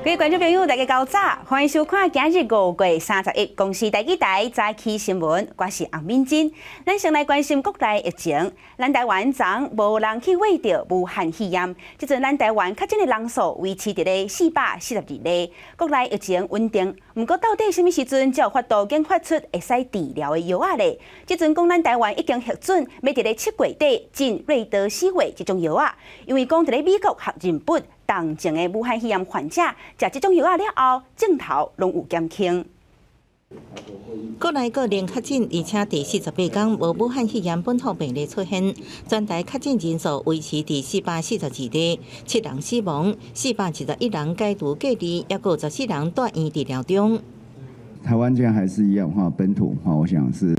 各位觀眾朋友，大家較早，歡迎收看今日5月31公視台語台早起新聞，我是洪敏珍。咱先來關心國內疫情，咱台灣昨無人去確診武漢肺炎，這陣咱台灣確診的人數維持佇咧442例，國內疫情穩定。毋過到底啥物時陣才有法度研發出會使治療的藥仔咧？這陣講咱台灣已經核准欲佇咧7月底進瑞德西韋這種藥仔，因為講佇咧美國和日本重症的武漢肺炎患者食這種藥仔了後，症頭攏有減輕。國內個人確診，而且第48天無武漢肺炎本土病例出現，全台確診人數維持佇442例，7人死亡，421人解除隔離，抑閣14人住院治療中。台灣現在還是一樣哈，本土哈，我想是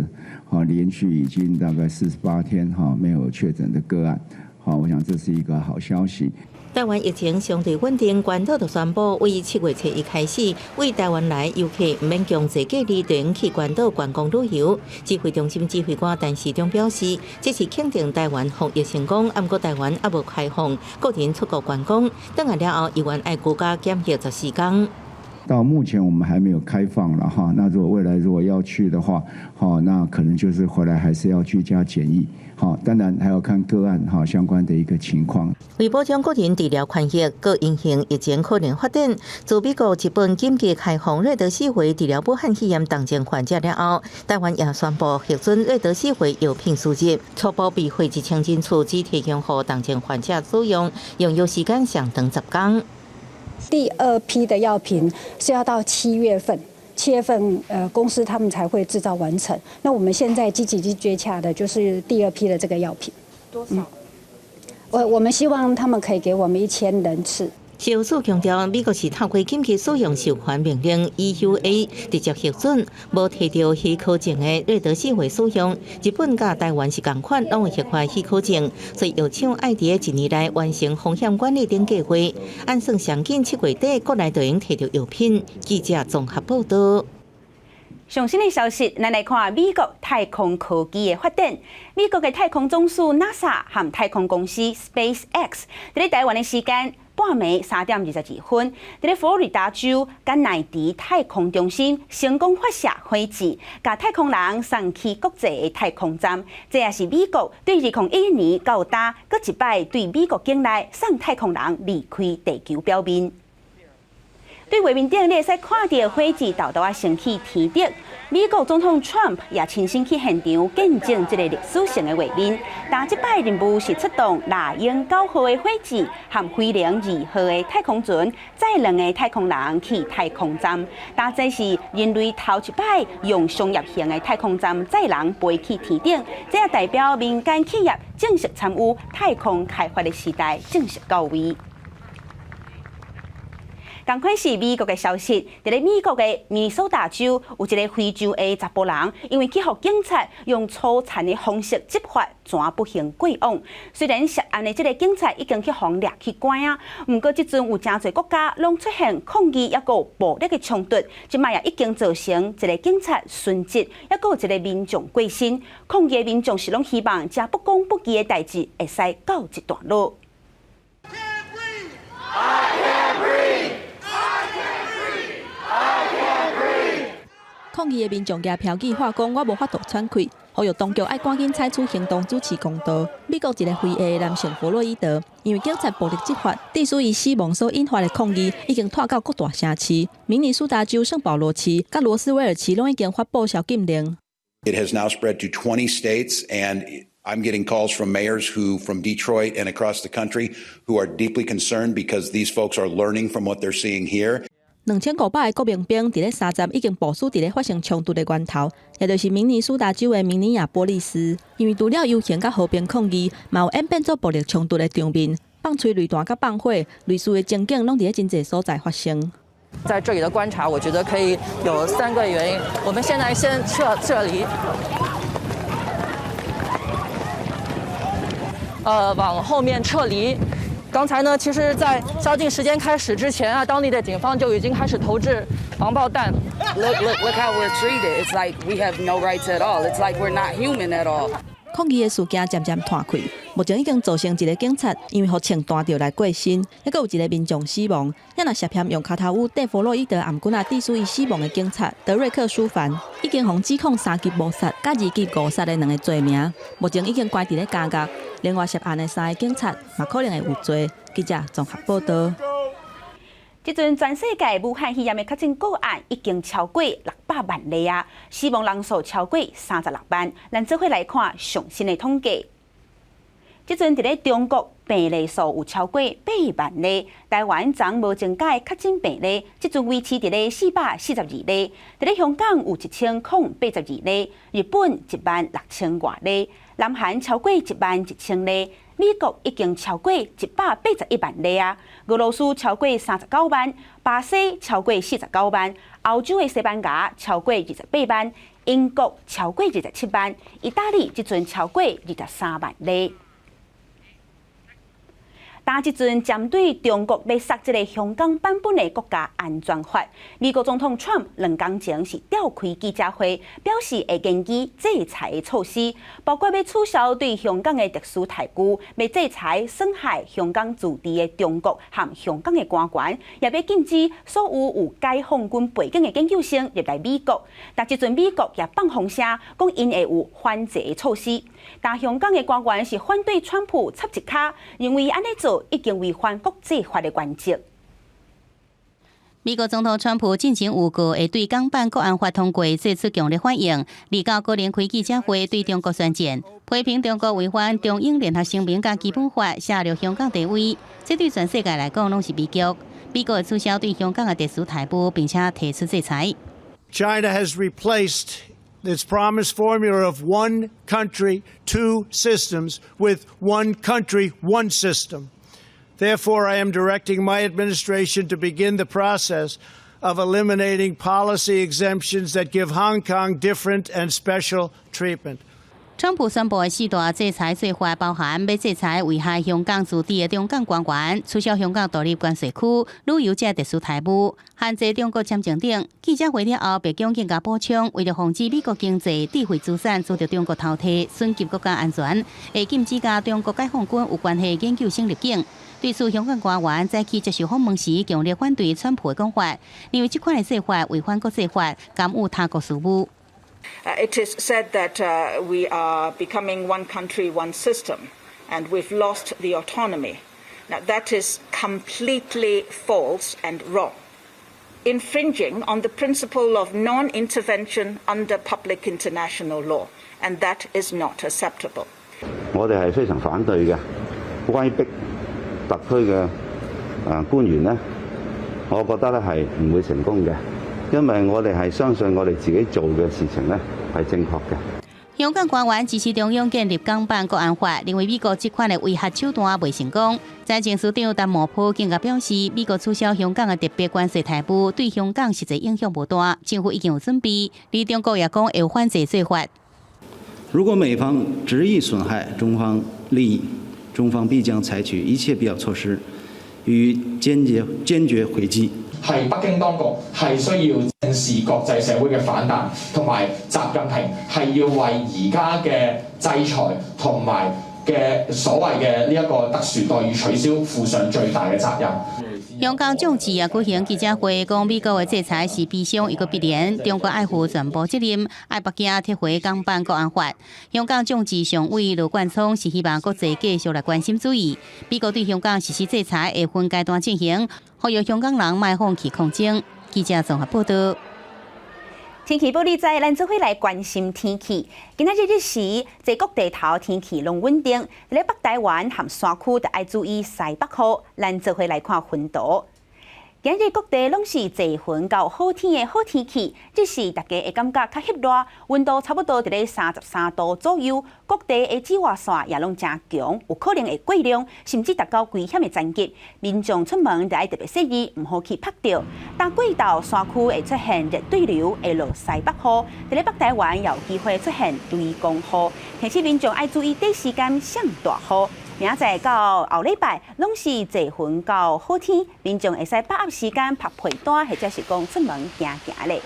哈連續已經大概48天哈沒有確診的個案，好，我想這是一個好消息。台灣疫情相對穩定，關島就宣布，為7月初一開始，對台灣來遊客毋免強制隔離，轉去關島觀光旅遊。指揮中心指揮官陳時中表示，這是肯定台灣防疫成功，毋過台灣猶無開放個人出國觀光，轉來了後，猶原愛居家檢疫14天。到目前我們還沒有開放了哈，那如果未來如果要去的話，好，那可能就是回來還是要居家檢疫。好，當然還要看個案哈相關的一個情況。為保障個人治療權益，閣因應疫情可能發展，自美國、日本緊急開放瑞德西韋治療武漢肺炎重症患者了後，台灣也宣布核准瑞德西韋藥品輸入，初步備貨1000人次，只提供予重症患者使用，用藥時間上長10天。第二批的藥品是要到七月份。7月份，公司他們才會製造完成。那我們現在積極去接洽的，就是第二批的這個藥品。多少？我們希望他們可以給我們1000人次。食藥署強調，美國是透過緊急使用授權命令（EUA）直接核准，無提著許可證的瑞德西韋使用。日本佮台灣是仝款，攏有核發許可證，所以藥廠愛佇一年內完成風險管理等計劃。按算上緊7月底，國內就會提著藥品。記者綜合報道。上新的消息，咱來看美國太空科技的發展。美國的太空總署 NASA 和太空公司 SpaceX，佇咧台灣的時間半暝3點22分，佇咧佛羅里達州甘迺迪太空中心成功發射火箭，共太空人送去國際的太空站。這也是美國對2001年到今，閣一擺對美國境內送太空人離開地球表面。對畫面頂，你會使看著火箭沓沓仔升去天頂。美國總統 Trump 也親身去現場見證這個歷史性的畫面。但這擺任務是出動獵鷹9號的火箭和飛龍2號的太空船，載兩个太空人去太空站。但這是人類頭一擺用商業型的太空站載人飛去天頂，這也代表民間企業正式參與太空開發的時代正式到位。仝款是美國的消息，佇咧美國的明尼蘇達州有一个非洲的查埔人，因為去予警察用粗殘的方式執法，怎不幸過往。雖然涉案的這个警察已經去予掠去關啊，毋過這陣有誠濟國家攏出現抗議，抑閣有暴力的衝突，這擺也已經造成一个警察殉職，抑閣有一个民眾過身。抗議的民眾是攏希望這不公不義的代誌會使告一段落。 I can't breathe. I can't breathe. I can't breathe. 抗議的民眾舉標語喊講：我無法度喘氣，呼籲當局愛趕緊採取行動，主持公道。美國一个非裔的男性弗洛伊德，因為警察暴力執法，致使伊死亡所引發的抗議，已經拖到各大城市。明尼蘇達州聖保羅市、佮羅斯威爾市攏已經發布宵禁令。 It has now spread to 20 states, and I'm getting calls from mayors who, from Detroit and across the country, who are deeply concerned because these folks are learning from what they're seeing here. 2500个國民兵佇咧30已經部署佇咧發生衝突的源頭，也就是明尼蘇達州的明尼亞波利斯。因為除了遊行佮和平抗議，嘛有演變做暴力衝突的場面，放催淚彈佮放火，類似的情景攏佇咧真濟所在發生。在這裡的觀察，我覺得可以有三個原因。我們現在先撤撤離，往後面撤離。剛才呢，其實，在宵禁時間開始之前啊，當地的警方就已經開始投擲防爆彈。 Look, look, look how we're treated. It's like we have no rights at all. It's like we're not human at all. 抗議的事件漸漸湠開。目前已經造成一个警察因為予槍彈著來過身，猶閣有一个民眾死亡。也若涉嫌用跤頭趺綴弗洛伊德頷頸仔致使伊死亡的警察德瑞克·舒凡，已經予指控三級謀殺佮二級誤殺的兩个罪名，目前已經關佇咧監獄。另外涉案的三个警察嘛可能會有罪。記者綜合報道。這陣全世界武漢肺炎的確診個案已經超過600萬例啊，死亡人數超過36萬。咱做伙來看上新的統計。這陣佇咧中國病例數有超過8萬例，台灣昨無增加確診病例，這陣維持佇咧442例。佇咧香港有1082例，日本1萬6千外例，南韓超過1萬1千例。美國已經超過181萬例啊，俄羅斯超過39萬，巴西超過49萬，歐洲的西班牙超過28萬，英國超過27萬，意大利這陣超過23萬例。但這陣針對中國欲殺這个香港版本的國家安全法，美國總統川普兩工前是召開記者會，表示會研究制裁的措施，包括欲取消對香港的特殊待遇，欲制裁損害香港自治的中國和香港的官員，也欲禁止所有有解放軍背景的研究生入來美國。但這陣美國也放風聲，講𪜶會有反制的措施。但香港的官員是反對川普插一跤，認為按呢做已經違反國際法的原則。美國總統川普進前預告會對港版國安法通過做出強烈反應，二九閣連開記者會對中國宣戰，批評中國違反中英聯合聲明佮基本法，削弱香港地位，這對全世界來講攏是悲劇。美國會取消對香港的特殊待遇，並且提出制裁。 China has replaced its promised formula of one country, two systems with one country, one system. Therefore, I am directing my administration to begin the process of eliminating policy exemptions that give Hong Kong different and special treatment. 川普宣布的四大制裁做法，包含欲制裁危害香港自治的中共官員，取消香港獨立關稅區、旅遊者特殊待遇、限制中國簽證等。記者會了後，白宮更加補充，為著防止美國經濟、智慧資產遭著中國偷提，損及國家安全，會禁止佮中國解放軍有關係研究生入境。對此，香港官員早起接受訪問時，強烈反對川普的講法，認為這款的做法違反國際法，干預他國事務。 It is said that we are becoming one country, one system, and we've lost the autonomy. Now, that is completely false and wrong, infringing on the principle of non intervention under public international law, and that is not acceptable. 我哋係非常反對嘅，威逼特區嘅官員呢，我覺得咧係唔會成功嘅。因為我哋係相信我哋自己做嘅事情呢係正確嘅。香港官員支持中央建立港版國安法，認為美國這款的威嚇手段袂成功。財政司長陳茂波更加表示，美國取消香港的特別關稅待遇，對香港實際影響無大，政府已經有準備。而中國也講會有反制做法。如果美方執意損害中方利益，中方必將採取一切必要措施，予以堅決回擊。係北京當局係需要正視國際社會嘅反彈，同埋習近平係要為而家嘅制裁同埋嘅所謂嘅呢一個特殊待遇取消負上最大嘅責任。香港眾志也舉行記者會，講美國的制裁是悲傷一個必然，中國愛負全部責任，愛北京撤回港版國安法。香港眾志常委羅冠聰是希望國際繼續來關心注意，美國對香港實施制裁會分階段進行，呼籲香港人莫放棄抗爭。記者綜合報道。天氣報你知，咱做伙來關心天氣。今仔日日時，這各地頭天氣攏穩定。佇咧北台灣和山區，著愛注意西北雨。咱做伙來看雲圖。今日各地攏是濟雲到好天的好天氣，只是大家會感覺較翕熱，溫度差不多佇咧33度左右。各地的紫外線也攏誠強，有可能會過量，甚至達到危險的層級。民眾出門著愛特別細膩，毋好去曬著。但過晝山區會出現熱對流，會落西北雨。佇咧北台灣也有機會出現雷公雨，提醒民眾愛注意短時間閃大雨。明仔載到後禮拜，攏是濟雲到好天，民眾會使把握時間曬被單，或者是講出門行行咧。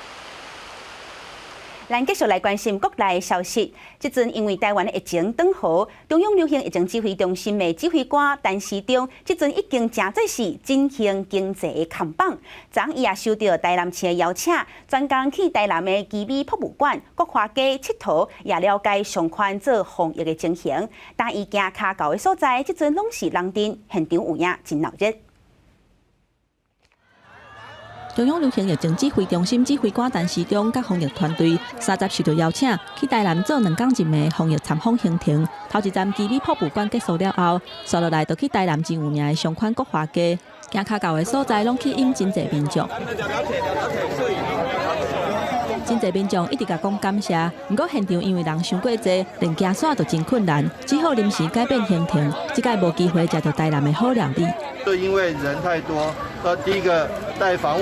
咱繼續來關心國內消息。這陣因為台灣的疫情轉好，中央流行疫情指揮中心的指揮官陳時中，這陣已經誠做是振興經濟的扛棒。昨昏伊也收到台南市的邀請，專工去台南的奇美博物館、國華街𨑨迌，也了解相關做防疫的情形。但伊行跤到的所在，這陣攏是人陣，現場有影真鬧熱。中央流行疫情指揮中心指揮官陳時中佮防疫團隊30受到邀請去台南做兩工一暝防疫參訪行程。頭一站奇美博物館結束了後，紲落來就去台南真有名的商圈國華街，行跤到的所在攏吸引真濟民眾。真濟民眾一直共講感謝，毋過現場因為人傷過濟，連行煞都真困難，只好臨時改變行程。這擺無機會食著台南的好料理。就因為人太多，第一個帶防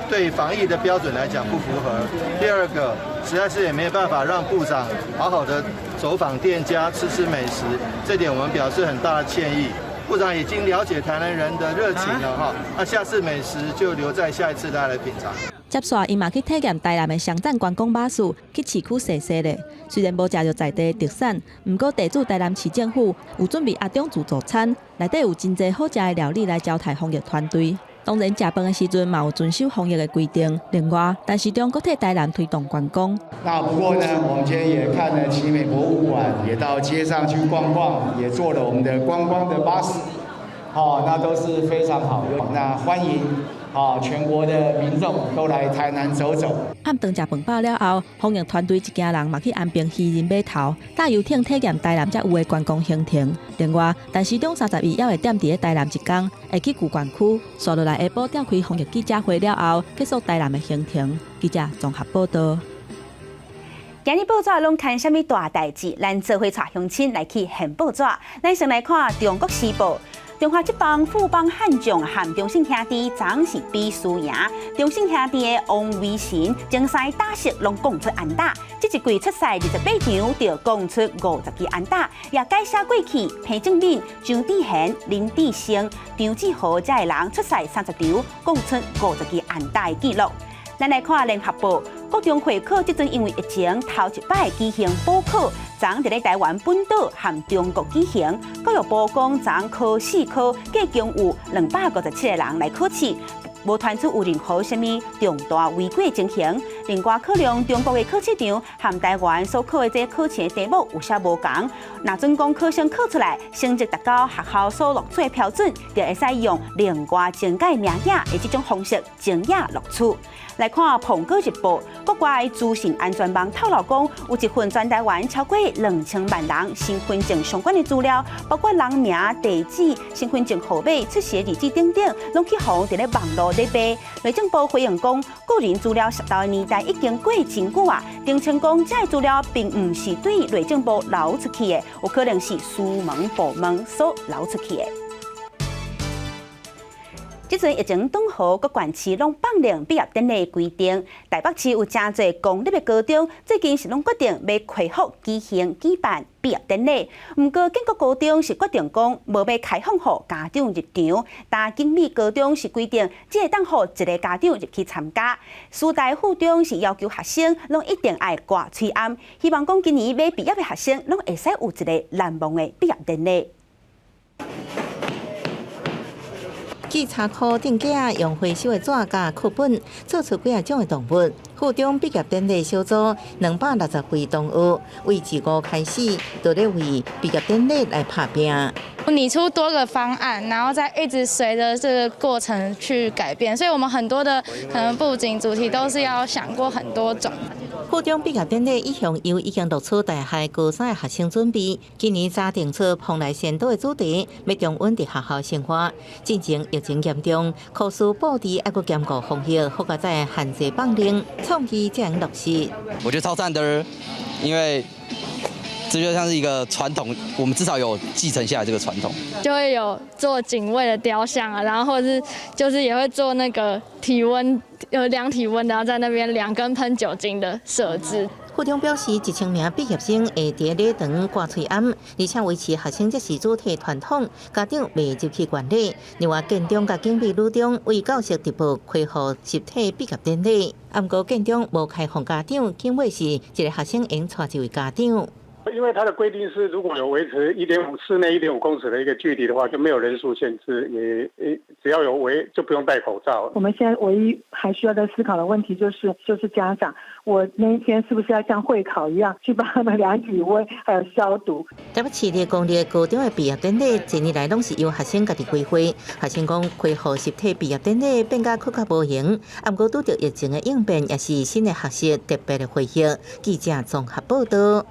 對防疫的標準來講不符合，第二個實在是也沒辦法讓部長好好的走訪店家吃吃美食，這點我們表示很大的歉意。部長已經了解台南人的熱情了哈，那下次美食就留在下一次再來品嘗。接紲伊嘛去體驗台南的雙棧觀光巴士，去市區踅踅咧。雖然無食著在地特產，毋過地主台南市政府有準備阿中自助餐，內底有真濟好食的料理來招待防疫團隊。當然，食飯的時陣嘛有遵守防疫的規定。另外，陳時中閣替台南推動觀光。那不過呢，我們今天也看了奇美博物館，也到街上去逛逛，也坐了我們的觀光的巴士，好，那都是非常好。那歡迎。啊！全國的民眾都來台南走走。暗頓食飯飽了後，防疫團隊一行人嘛去安平漁人碼頭，搭遊艇體驗台南才有的觀光行程。另外，陳時中31猶會踮佇咧台南一工，會去舊園區。紲落來下晡召開防疫記者會了後，結束台南的行程。記者綜合報道。今日報紙攏刊啥物大代誌？咱做伙帶鄉親來去現報紙。咱先來看《中國時報》。中華職棒富邦悍將和中信兄弟昨昏是比輸贏，中信兄弟的王威晨前三打席攏轟出安打，這一季出賽28場就轟出50支安打，也改寫過去彭政閔、張志賢、林智勝、張志豪這个人出賽30場轟出50支安打的紀錄。咱來看聯合報，國中會考這陣因為疫情頭一擺舉行補考，昨佇咧台灣本島和中國舉行。教育部講，昨考四科計共有257個人來考試，無傳出有任何啥物重大違規情形。另外，可能中國的考試場和台灣所考的這個考試的題目有啥無仝。若準講考生考出來成績達到學校所錄取的標準，就會使用另外增加名額的這種方式增額錄取。來看《蘋果日報》，國外資訊安全網透露講，有一份全台灣超過2000萬人身份證相關的資料，包括人名、地址、身份證號碼、出世日子等等，攏去予佇咧網路咧賣。內政部回應講，個人資料洩露的年代已經過真久啊，澄清講，這个資料並毋是對內政部流出去的，有可能是私門部門所流出去的。這陣疫情轉好，各縣市攏放寬畢業典禮規定。台北市有誠濟公立的高中，最近是攏決定欲恢復舉行舉辦畢業典禮。毋過建國高中是決定講無欲開放予家長入場，但景美高中是規定只會當予一个家長入去參加。師大附中是要求學生攏一定愛掛喙罨，希望講今年欲畢業的學生攏會使有一个難忘的畢業典禮。寄查箍頂架用回收的紙佮課本做出幾仔種的動物。附中畢業典禮小組260位同學，為自五開始，就咧為畢業典禮來拍拚。擬出多個方案，然後再一直隨着這個過程去改變，所以我們很多的可能布景主題都是要想過很多種。附中畢業典禮一向由已經錄取大學高三的學生準備，今年早定出蓬萊仙島的主題，欲重溫佇學校生活。進前疫情嚴重，考試布置猶閣兼顧防疫，復較早限制放令，創意才能落實。我覺得超讚的，因為這就像是一個傳統，我們至少有繼承下來這個傳統。就會有做警衛的雕像啊，然後或者是就是也會做那個體溫，有量體溫，然後在那邊量跟噴酒精的設置。附中表示，1000名畢業生會佇禮堂掛喙罨，而且維持學生節時主體傳統，家長袂入去觀禮。另外，建中佮景美女中為教室直播恢復實體畢業典禮，毋過建中無開放家長，景美是一个學生會帶一位家長。因為它的規定是，如果有維持1.5室內1.5公尺的一個距離的話，就沒有人數限制，也只要有圍就不用戴口罩。我們現在唯一還需要在思考的問題就是，就是家長，我那一天是不是要像會考一樣去幫他們量體溫，還有消毒？台北市立公立高中的畢業典禮，近年來攏是由學生家己規劃。學生講，恢復實體畢業典禮變甲閣較無閒，毋過拄著疫情的應變，也是新的學習特別的回憶。記者綜合報道。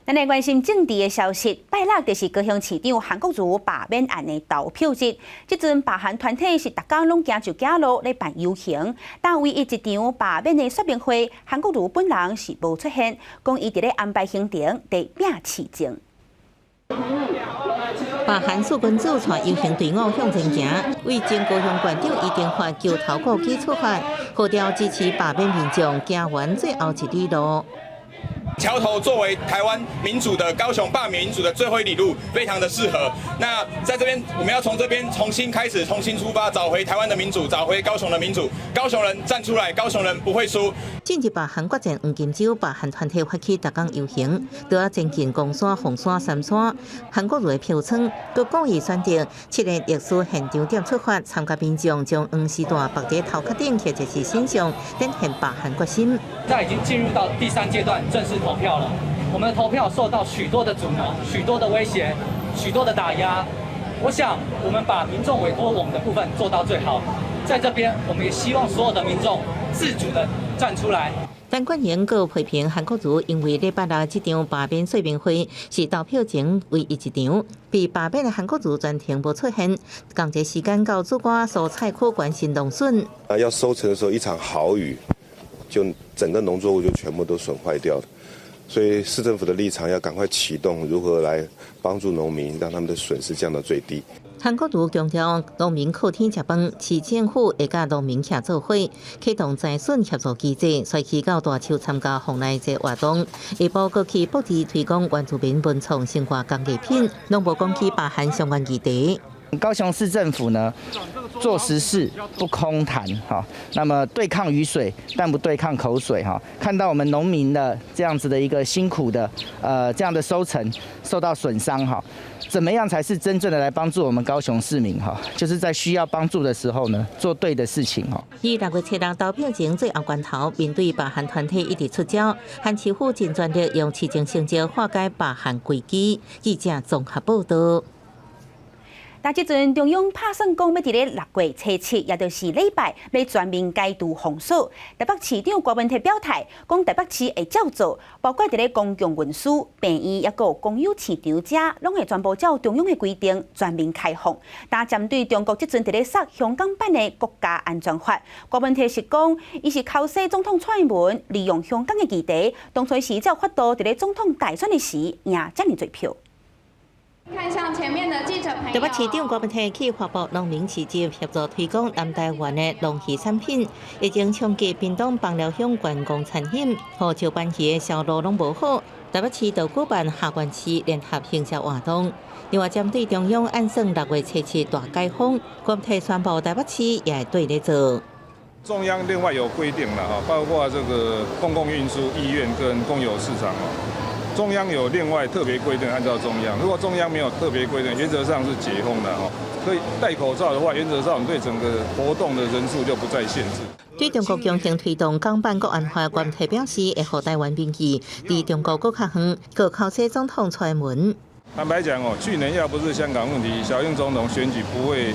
咱來關心政治的消息，拜六就是高雄市長韓國瑜罷免案的投票日。這陣罷韓團體是逐工攏行石仔路咧辦遊行，但唯一一場罷免的說明會，韓國瑜本人是無出現，講伊佇咧安排行程，佇拼市政。罷韓四君子帶遊行隊伍向前行，為前高雄縣長余廷發橋頭鼓起出發，號召支持罷免民眾行完最後一里路。橋頭作為台灣民主的高雄罷免民主的最後一里路，非常的適合。那在這邊，我們要從這邊重新開始，重新出發，找回台灣的民主，找回高雄的民主。高雄人站出來，高雄人不會輸。進入罷韓決戰黃金週，罷韓團體發起逐工遊行，除了前進岡山、鳳山、三山，韓國瑜的票倉，閣故意選擇七个歷史現場點出發，參加民眾將黃絲帶縛佇頭殼頂或者是身上，展現罷韓決心。現在已經進入到第三階段，正式投票了。我們的投票受到許多的阻撓、許多的威脅、許多的打壓。我想，我們把民眾委託我們的部分做到最好。在這邊，我們也希望所有的民眾自主的站出來。陳冠英閣批評韓國瑜，因為禮拜六這場罷免說明會是投票前唯一一場，被罷免的韓國瑜全程無出現，仝一時間到主管蔬菜區關心農損。啊，要收成的時候，一場豪雨，就整個農作物就全部都損壞掉了。所以市政府的立場要趕快啟動，如何來幫助農民，讓他們的損失降到最低。韓國瑜強調，農民靠天食飯，市政府會佮農民徛做伙，啟動災損協助機制，率去到大樹參加防災節活動，下晡閣去布置推廣原住民文創生活工藝品，攏無講起罷韓相關議題。高雄市政府呢，做實事不空談哈。那麼對抗雨水，但不對抗口水哈。看到我們農民的這樣子的一個辛苦的，這樣的收成受到損傷哈，怎麼樣才是真正的來幫助我們高雄市民哈？就是在需要幫助的時候呢，做對的事情哈。以6月7日投票前最後關頭，面對罷韓團體一直出招，韓市府盡全力用市政成績化解罷韓危機。記者綜合報道。但這陣中央拍算講，欲佇咧6月初7，也就是禮拜，欲全面解除封鎖。台北市長柯文哲表態，講台北市會照做，包括佇咧公共運輸、病院，抑閣有公有市場遮，攏會全部照中央的規定全面開放。但針對中國這陣佇咧殺香港版的國家安全法，柯文哲是講，伊是剾洗總統蔡英文利用香港的議題，當初時才有法度佇咧總統大選的時贏遮爾濟票。看向前面的記者朋友。台北市長柯文哲去華埠農民市集協助推廣南台灣的農漁產品，疫情衝擊屏東枋寮鄉觀光餐飲和石斑魚的銷路攏無好，台北市就舉辦下關市聯合行銷活動。另外，針對中央按算6月初7大解封，柯文哲宣布台北市也會綴咧做。中央另外有規定了哈，包括這個公共運輸、醫院跟公有市場哦。中央有另外特別規定，按照中央。如果中央沒有特別規定，原則上是解封的哈。可以戴口罩的話，原則上我們對整個活動的人數就不再限制。對中國強行推動港版國安法，柯文哲表示會予台灣民意佇中國閣較遠，閣剾洗總統蔡英文。坦白講哦，去年要不是香港問題，小英總統選舉不會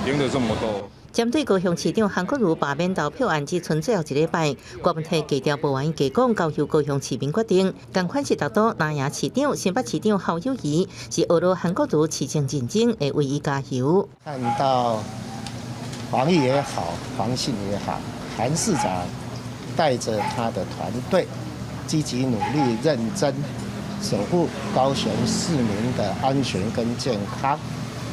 贏得這麼多。針對高雄市長韓國瑜罷免投票案，只賰最後一禮拜，柯文哲低調無願意加講，交由高雄市民決定。仝款是大都南營市長、新北市長侯友宜，是學了韓國瑜市政認證，會為伊加油。看到防疫也好，防汛也好，韓市長帶着他的團隊，積極努力、認真守護高雄市民的安全跟健康。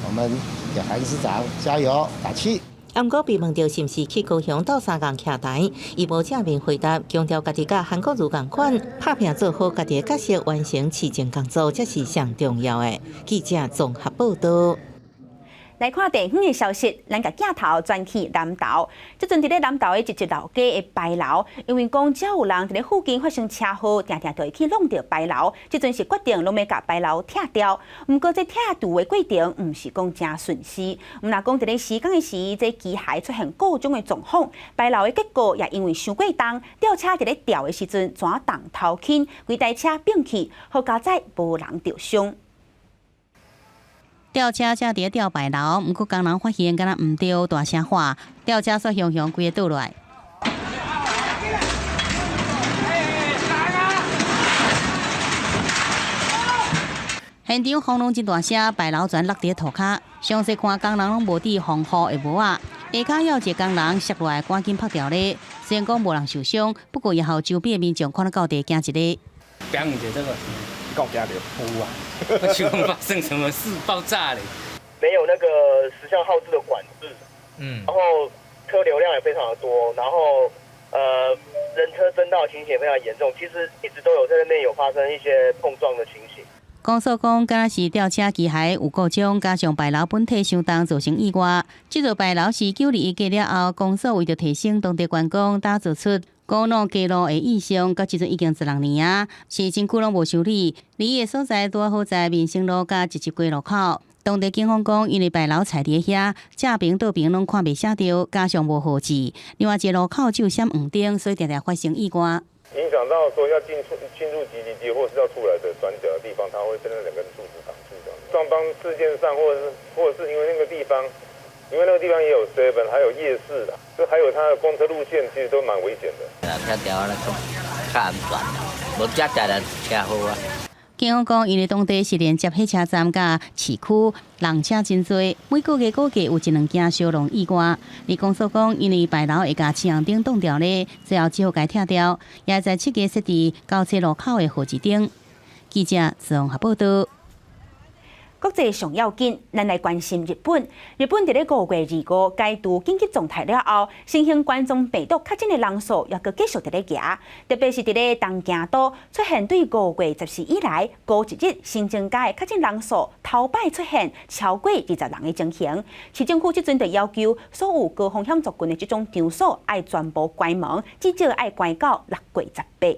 我們給韓市長加油打氣。毋過被問到是毋是去高雄鬥相共徛台，伊無正面回答，強調家己佮韓國瑜仝款，拍拚做好家己的角色，完成市政工作，才是上重要的。記者綜合報道。來看地方的消息，咱共鏡頭轉去南投。這陣佇咧南投的集集老街的牌樓，因為講只有人佇咧附近發生車禍，定定就會去挵著牌樓。這陣是決定攏欲共牌樓拆掉。毋過這拆除的過程毋是講誠順遂。毋若講佇咧施工的時，這機械出現故障的狀況，牌樓的結構也因為傷過重，吊車佇咧吊的時陣，怎動頭輕，規台車變去，好佳哉無人著傷。吊車正佇咧吊牌樓，毋過工人發現敢若毋對，大聲喊，吊車煞雄雄規个倒落來。現場轟隆真大聲，牌樓全落佇咧塗跤。詳細看工人攏無戴防護的帽仔，下跤猶有一個工人摔落來，趕緊拍掉咧。雖然講無人受傷，不過也予周邊的民眾看了到底驚一个。講者這個。夠驚著，有啊！我想講發生什麼事，爆炸咧？沒有那個時效號誌的管制，然後車流量也非常的多，然後人車爭道情形也非常嚴重，其實一直都有在那邊有發生一些碰撞的情形。公所講，敢若是吊車機械有故障，加上牌樓本體傷重，造成意外。這座牌樓是9·21過了後，公所為著提升當地觀光，打造出古老街路的意象，到這陣已經16年啊，是真久攏無修理。離的所在拄好在民生路佮集集街路口。當地警方講，因為牌樓踩佇遐，正爿倒爿攏看袂寫著，加上無號誌，另外一個路口只有閃黃燈，所以定定發生意外。影響到說要進出進入集集街或是要出來的轉角的地方，它會被那兩根柱子擋住。雙方事件上，或者是因為那個地方，因為那個地方也有 seven，還有夜市啦，就還有它的公車路線，其實都蠻危險的。啊，拆掉來講較安全，無遮帶來車禍啊。警方講，因為當地是連接火車站佮市區，人車真濟，每個月估計有一兩件小挵意外。而公所講，因為牌樓會共青紅燈擋著咧，最後只好共拆掉，也在設計設置交叉路口的號誌燈。記者綜合報道。國際上要緊，咱來關心日本。日本佇咧5月25解除緊急狀態了後，新型冠狀病毒確診的人數猶閣繼續佇咧行，特別是佇咧東京都出現對5月14以來孤一日新增加的確診人數頭擺出現超過20人的情形。市政府這陣就要求所有高風險族群的這種場所愛全部關門，至少愛關到6月18。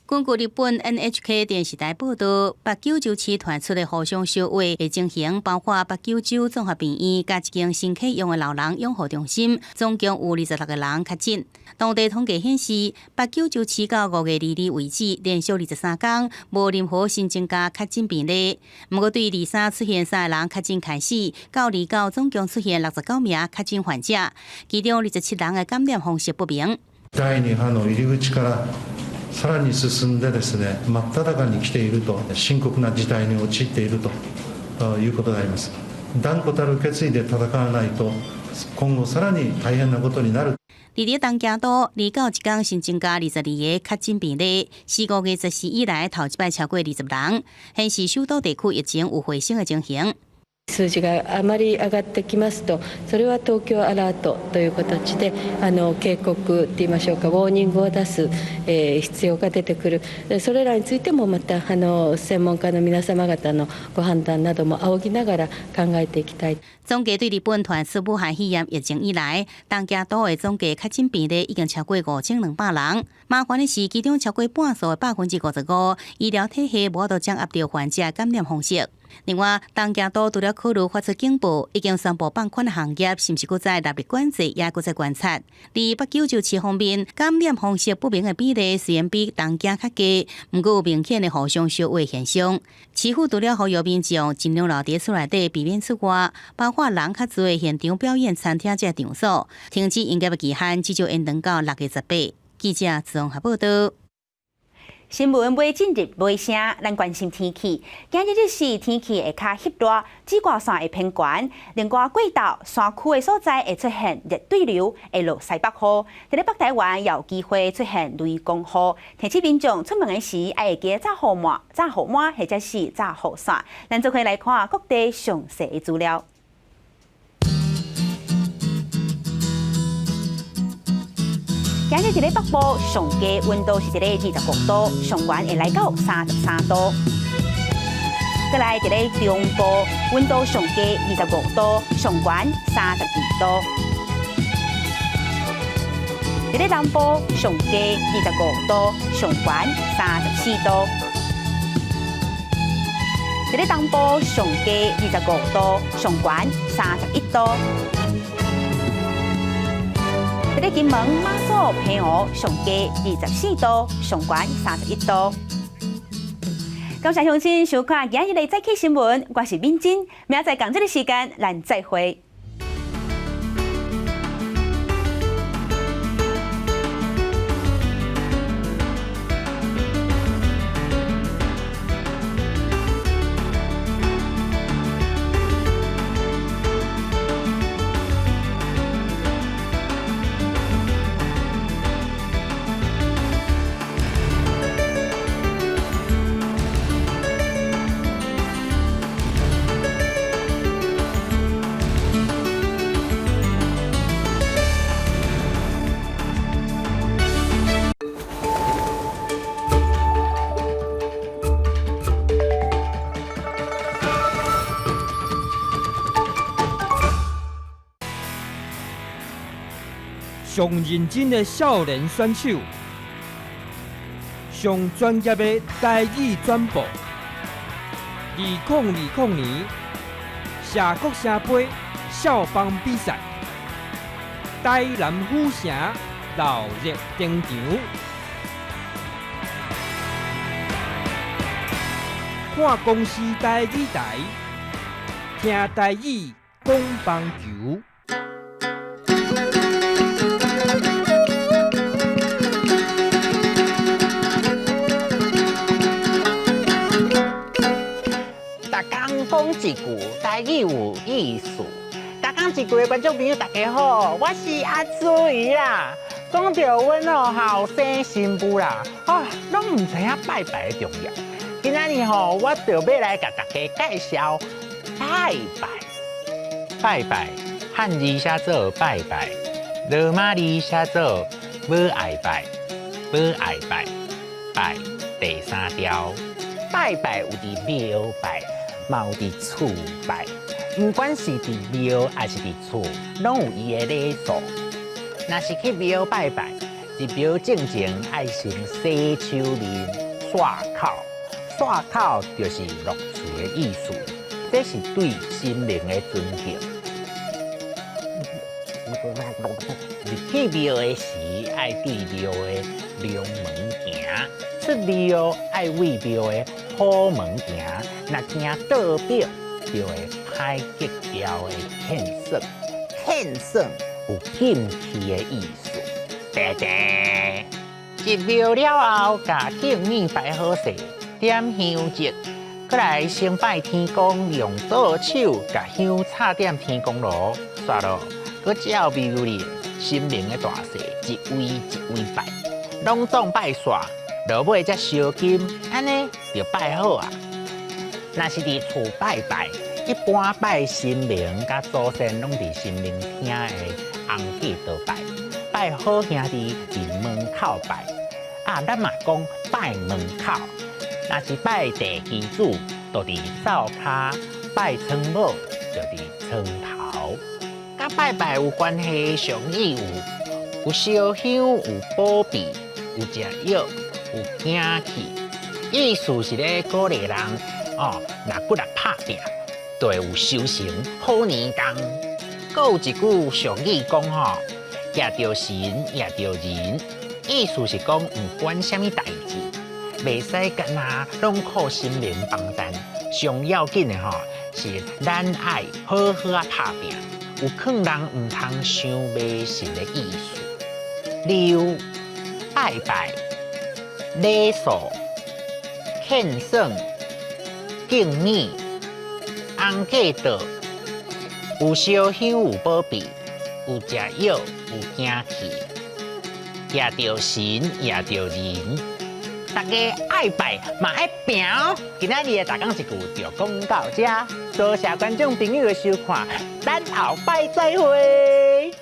根據日本 NHK 電視台報道，北九州市傳出的互相相話的情形，包括北九州綜合病院佮一間新啟用的老人養護中心，總共有26個人確診。當地統計顯示，北九州市到5月22為止，連續23天無任何新增加確診病例。毋過對23出現三個人確診開始，到29總共出現69名確診患者，其中27人的感染方式不明。第二波の入り口からさらに進んでですね、真っ只中に來ていると、深刻な事態に陥っているということであります。斷固たる決意で戦わないと、今後さらに大変なことになる。佇咧東京都，29一工新增加22个確診病例，是5月14以來頭一擺超過20人，顯示首都地區疫情有回升的情形。数字があまり上がってきますと、それは東京アラートという形で、警告といいましょうか、ウォーニングを出す必要が出てくる。それらについてもまた専門家の皆様方のご判斷なども仰ぎながら考えていきたい。總計對日本傳出武漢肺炎疫情以來，東京都的總計確診病例已經超過5200人。麻煩的是，其中超過半數的55%，醫療體系無法度掌握著患者感染方式。另外，東京都除了考慮發出警報，已經宣布放寬行業，是毋是閣再納入管制，也閣再觀察。佇北九州市方面，感染方式不明的比例雖然比東京較低，毋過有明顯的互相相話現象。市府除了呼籲民眾盡量留佇厝內底，避免出外，包括人較濟的現場表演、餐廳這場所，停止營業的期限至少延長到6月18。記者綜合報道。新聞未進入尾聲，咱關心天氣。今日日時天氣會較翕熱，紫外線會偏懸。另外，過晝山區的所在會出現熱對流，會落西北雨。佇咧北台灣也有機會出現雷公雨。提醒民眾出門的時，愛會記罩雨帽、罩雨帽或者是罩雨傘。咱做伙來看各地詳細的資料。今日佇咧北部上低溫度是佇咧25度，上懸會來到33度。閣來佇咧中部溫度上低25度，上懸32度。佇咧南部上低25度，上懸34度。佇咧東部上低25度，上懸31度。佇咧金門、馬祖、澎湖上低24度，上懸31度。感謝鄉親收看今日的早起新聞，我是敏珍，明仔載仝這个時間，咱再會。上認真的少年選手，上專業的台語轉播。2020年社國城杯校方比賽，台南府城鬧熱登場。看公視台語台，聽台語講棒球。逐工講一句台語有意思。逐工一句的觀眾朋友，大家好，我是阿茱萸啦。講著阮哦後生新婦啦，啊，攏毋知影拜拜的重要。今仔日吼，我就欲來共大家介紹拜拜。拜拜，漢字寫做拜拜，羅馬字寫做無愛拜，無愛拜，拜第三條。拜拜有佇廟拜，嘛有佇厝拜，毋管是佇廟抑是佇厝，攏有伊的禮數。若是去廟拜拜，入廟進前愛先洗手面、漱口，漱口就是落喙的意思，這是對神明的尊敬。入去廟的時，愛對廟的龍門行；出廟愛對廟的虎門行。若行倒壁，就會歹格調的獻算。獻算有禁忌的意思。叮叮，入廟了後，共敬物擺好勢，點香燭，閣來先拜天公，用左手共香插點天公爐，煞落，閣照廟裡神明的大小，一位一位拜，攏總拜煞，落尾才燒金，按呢就拜好啊。若是佇厝拜拜，一般拜神明佮祖先攏佇神明廳的紅過道拜，拜好兄弟佇門口拜，啊，咱嘛講拜門口。若是拜地基主，就佇灶跤；拜床母，就佇床頭。佮拜拜有關係的俗語有：有燒香，有保庇，有食藥，有驚氣。意思是咧鼓勵人哦，若骨力拍拚，就會有收成好年冬。閣有一句俗語講吼：攑著神，攑著人。意思是講，毋管啥物代誌，袂使干焦攏靠神明幫贊。上要緊的吼是咱愛好好仔拍拚，有勸人毋通傷迷信的意思。例如拜拜、禮數、獻算、敬物、紅過道、有燒香、有保庇、有食藥、有驚氣，攑著神，攑著人。大家愛拜嘛愛拚哦！今仔日的逐工一句就講到這，多謝觀眾朋友的收看，咱後擺再會。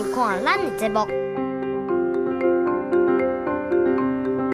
收看咱的節目。